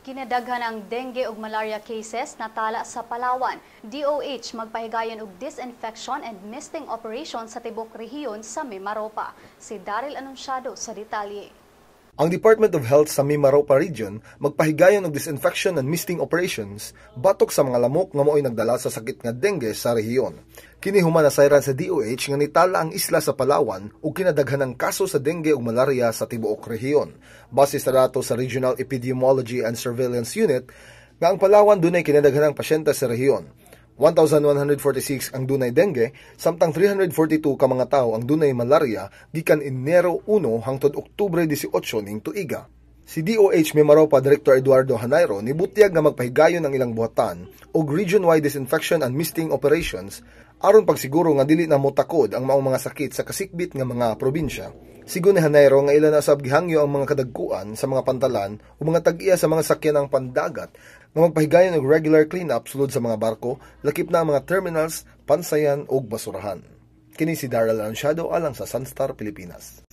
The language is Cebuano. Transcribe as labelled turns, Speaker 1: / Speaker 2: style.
Speaker 1: Kinadaghan ang dengue ug malaria cases natala sa Palawan. DOH magpahigayon og disinfection and misting operation sa tibok rehiyon sa Mimaropa. Si Daryl Anunciado sa detalye.
Speaker 2: Ang Department of Health sa Mimaropa Region magpahigayon og disinfection and misting operations batok sa mga lamok nga mao'y nagdala sa sakit nga dengue sa rehiyon. Kini human nasayran sa DOH nga nitala ang isla sa Palawan ug kinadaghan ang kaso sa dengue ug malaria sa tibuok rehiyon. Base sa datos sa Regional Epidemiology and Surveillance Unit nga ang Palawan dunay kinadaghanang pasyente sa rehiyon. 1,146 ang dunay dengue, samtang 342 ka mga tawo ang dunay malaria gikan Enero 1 hangtod Oktubre 18 ning tuiga. Si DOH Mimaropa Director Eduardo Janairo nibutyag nga magpahigayon ang ilang buhatan og region-wide disinfection and misting operations aron pagsiguro nga dili na motakod ang maong mga sakit sa kasikbit nga mga probinsya. Sigon ni Janairo nga ila na sab gihangyo ang mga kadagkuan sa mga pantalan ug mga tag-iya sa mga sakyanang pandagat nga magpahigayon og regular clean-up sulod sa mga barko, lakip na ang mga terminals, pansayan ug basurahan. Kini si Daryl Anunciado alang sa Sunstar Pilipinas.